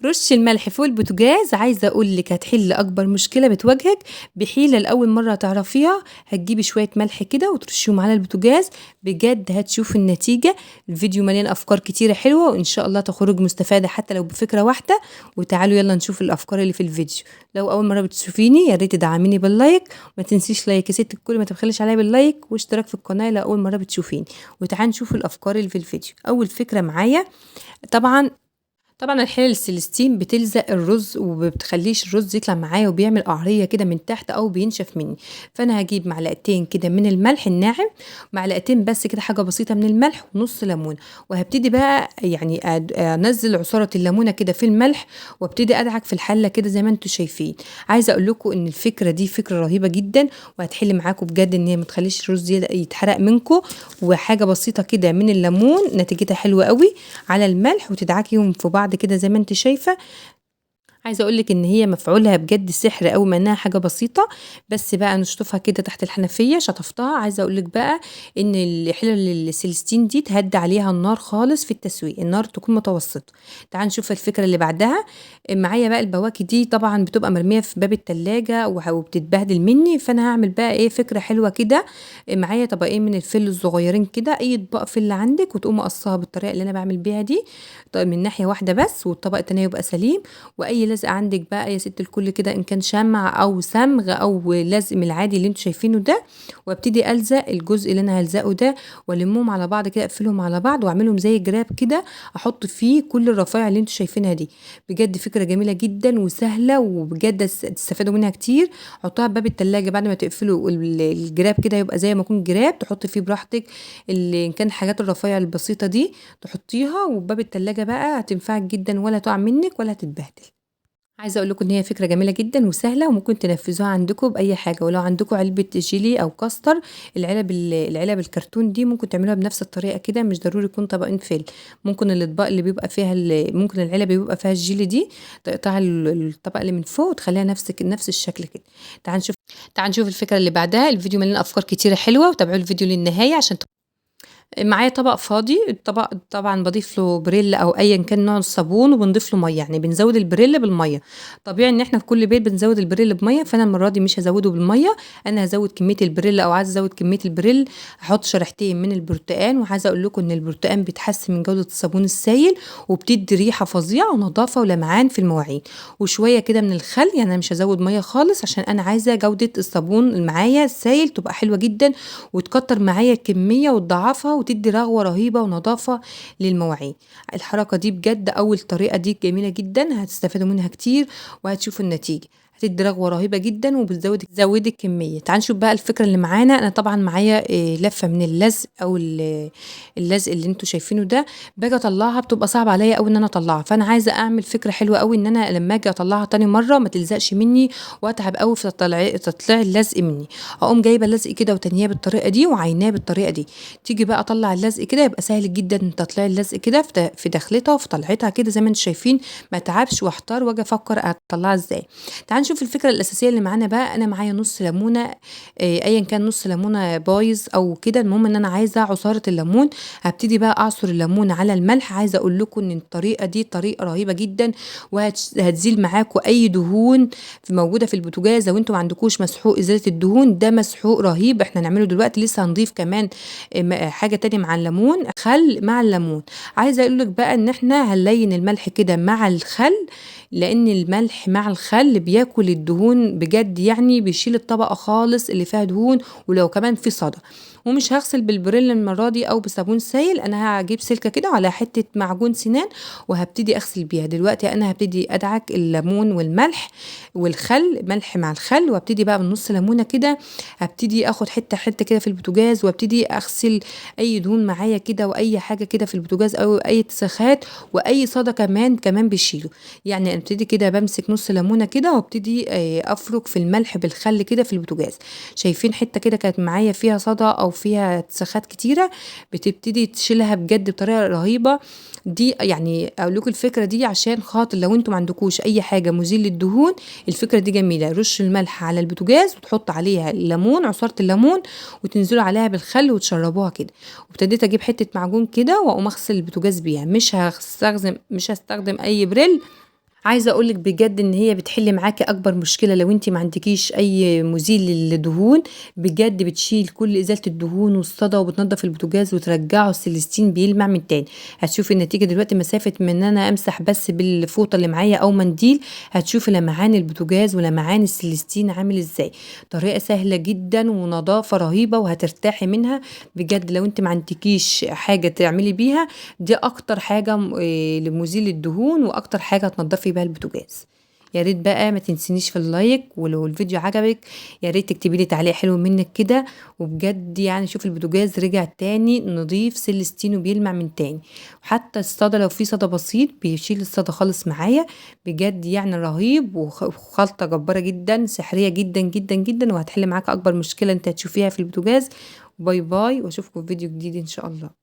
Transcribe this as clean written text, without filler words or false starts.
رش الملح فوق البوتاجاز. عايزه اقول لك هتحل اكبر مشكلة بتواجهك بحيلة لاول مرة تعرفيها. هتجيبي شوية ملح كده وترشيهم على البوتاجاز، بجد هتشوفي النتيجة. الفيديو مليان افكار كتيرة حلوة، وان شاء الله تخرج مستفادة حتى لو بفكره واحدة. وتعالوا يلا نشوف الافكار اللي في الفيديو. لو اول مرة بتشوفيني يا ريت تدعميني بال like، وما تنسيش like يا ست الكل، ما تبخليش عليا بال like واشتراك في القناة لو اول مرة بتشوفيني. وتعالوا نشوف الافكار اللي في الفيديو. اول فكرة معايا طبعا الحلل السلستين بتلزق الرز وبتخليش الرز يطلع معايا، وبيعمل قعريه كده من تحت او بينشف مني. فانا هجيب معلقتين كده من الملح الناعم، معلقتين بس كده، حاجة بسيطة من الملح، ونص ليمونه. وهبتدي بقى يعني انزل عصارة الليمونه كده في الملح، وابتدي ادعك في الحلة كده زي ما انتم شايفين. عايزه اقول لكم ان الفكرة دي فكرة رهيبة جدا، وهتحل معاكم بجد ان هي ما تخليش الرز يتحرق منكم. وحاجه بسيطة كده من الليمون نتيجتها حلوة قوي على الملح، وتدعكيهم في بعض كده زي ما انت شايفه. عايزه اقول لك ان هي مفعولها بجد سحر قوي، ما انها حاجة بسيطة بس بقى نشطفها كده تحت الحنفية شطفتها. عايزه اقول لك بقى ان الحلل السلستين دي تهدي عليها النار خالص في التسوية، النار تكون متوسطه. تعال نشوف الفكرة اللي بعدها. معايا بقى البواكي دي طبعا بتبقى مرمية في باب التلاجة وبتتبهدل مني، فانا هعمل بقى ايه فكرة حلوة كده. معايا طبقين من الفل الصغيرين كده، اي اطباق فل عندك، وتقوم قصاها بالطريقة اللي انا بعمل بيها دي، طيب من ناحية واحدة بس، والطبق التاني يبقى سليم. واي لزق عندك بقى يا ست الكل كده، ان كان شمع او صمغ او لزق من العادي اللي انتوا شايفينه ده، وابتدي الزق الجزء اللي انا هلزقه ده، والمهم على بعض كده، اقفلهم على بعض واعملهم زي جراب كده، احط فيه كل الرفايع اللي انتوا شايفينها دي. بجد فكرة جميلة جدا وسهلة، وبجد تستفادوا منها كتير. حطوها باب التلاجة بعد ما تقفلوا الجراب كده، يبقى زي ما يكون جراب تحطي فيه براحتك اللي ان كان حاجات الرفايع البسيطة دي تحطيها، وباب التلاجة بقى هتنفعك جدا، ولا تقع منك ولا هتتبهدل. عايزه اقول لكم ان هي فكرة جميلة جدا وسهلة، وممكن تنفذوها عندكم باي حاجة. ولو عندكم علبة جيلي او كاستر، العلب الكرتون دي ممكن تعملوها بنفس الطريقة كده، مش ضروري يكون طبقين فل. ممكن الاطباق اللي بيبقى فيها ممكن العلب اللي بيبقى فيها الجيلي دي تقطعي الطبق اللي من فوق وتخليها نفس الشكل كده. تعال نشوف الفكرة اللي بعدها. الفيديو مليان افكار كتيرة حلوة، وتابعوا الفيديو للنهاية عشان معايا طبق فاضي. الطبق طبعا بضيف له بريل او ايا كان نوع الصابون، وبنضيف له مية، يعني بنزود البريل بالمية. طبيعي ان احنا في كل بيت بنزود البريل بميه، فانا المرة دي مش هزوده بالمية، انا هزود كمية البريل، او عايزه ازود كمية البريل. هحط شريحتين من البرتقان، وعايزه اقول لكم ان البرتقان بيتحسن من جوده الصابون السايل، وبتدي ريحه فظيعة ونظافه ولمعان في المواعين. وشوية كده من الخل، يعني انا مش هزود مية خالص عشان انا عايزه جوده الصابون اللي معايا السايل تبقى حلوة جدا، وتكتر معايا الكمية وتضاعفها، وتدي رغوة رهيبة ونظافة للمواعين. الحركة دي بجد أول طريقة دي جميلة جدا، هتستفادوا منها كتير وهتشوفوا النتيجة، هتدي رغوة رهيبة جدا وبتزود الكمية. تعال نشوف بقى الفكرة اللي معانا. أنا طبعا معايا لفة من اللزق أو اللزق اللي انتوا شايفينه ده، باجي أطلعها بتبقى صعب عليا أوي إن أنا أطلعها، فأنا عايزة أعمل فكرة حلوة أوي إن أنا لما أجي أطلعها تاني مرة ما تلزقش مني وأتعب أوي في تطليع اللزق مني. أقوم جايبة اللزق كده وتنياه بالطريقة دي وعيناه بالطريقة دي، تيجي بقى أطلع اللزق كده يبقى سهل جدا تطليع اللزق كده في دخلتها وفي طلعتها كده زي ما انتوا شايفين، ما اتعبش واحتار واجي افكر اطلعها ازاي. تعال نشوف الفكرة الاساسية اللي معانا بقى. انا معايا نص ليمونه، ايا كان نص ليمونه بايظ او كده، المهم ان انا عايزه عصارة الليمون. هبتدي بقى اعصر الليمون على الملح. عايزه اقول لكم ان الطريقة دي طريقه رهيبة جدا، وهتزيل معاكم اي دهون موجودة في البوتاجاز. لو انتوا ما عندكوش مسحوق ازالة الدهون، ده مسحوق رهيب احنا هنعمله دلوقتي. لسه هنضيف كمان حاجة تانية مع الليمون، خل مع الليمون. عايزه اقول لك بقى ان احنا هنلين الملح كده مع الخل، لان الملح مع الخل بياكل الدهون بجد، يعني بيشيل الطبقة خالص اللي فيها دهون، ولو كمان في صدى. ومش هغسل بالبريل المرة دي او بصابون سايل، انا هجيب سلكه كده على حتة معجون سنان وهبتدي اغسل بيها. دلوقتي انا هبتدي ادعك الليمون والملح والخل، ملح مع الخل، وابتدي بقى بالنص ليمونه كده هبتدي اخد حتة حتة كده في البوتاجاز، وابتدي اغسل اي دهون معايا كده واي حاجة كده في البوتاجاز او اي اتساخات واي صدى كمان بيشيله. يعني ابتدي كده بمسك نص ليمونه كده وابتدي افرك في الملح بالخل كده في البوتاجاز. شايفين حتة كده كانت معايا فيها صدى او فيها اتساخات كتيرة، بتبتدي تشيلها بجد بطريقة رهيبة. دي يعني اقول لكم الفكرة دي عشان خاطر لو انتم ما عندكوش اي حاجة مزيل للدهون، الفكرة دي جميلة. رش الملح على البوتاجاز وتحط عليها الليمون، عصارة الليمون، وتنزلوا عليها بالخل وتشربوها كده. وابتديت اجيب حتة معجون كده واقوم اغسل البوتاجاز بيها. مش هستخدم اي بريل. عايزة أقول لِك بجد إن هي بتحل معاكِ أكبر مشكلة لو أنتِ ما عندكيش أي مزيل للدهون، بجد بتشيل كل إزالة الدهون والصدى وبتنضف البوتاجاز وترجعه السلستين بيلمع من تاني. هتشوفي النتيجة دلوقتي مسافة من إن أنا أمسح بس بالفوطة اللي معايا أو منديل، هتشوفي لمعان البوتاجاز ولمعان السلستين عامل إزاي. طريقة سهلة جدًا ونضافة رهيبة وهترتاحي منها بجد. لو أنتِ ما عندكيش حاجة تعملي بيها، دي أكتر حاجة لمزيل الدهون وأكتر حاجة هتنضفي بيها البوتاجاز. يا ريت بقى ما تنسينيش في ال like، ولو الفيديو عجبك يا ريت تكتبي لي تعليق حلو منك كده. وبجد يعني شوفي البوتاجاز رجع تاني نضيف سلستين وبيلمع من تاني، وحتى الصدى لو في صدى بسيط بيشيل الصدى خالص معايا. بجد يعني رهيب وخلطة جبارة جدا، سحرية جدا جدا جدا، وهتحل معاك أكبر مشكلة انت هتشوفيها في البوتاجاز. bye bye، واشوفكم في فيديو جديد ان شاء الله.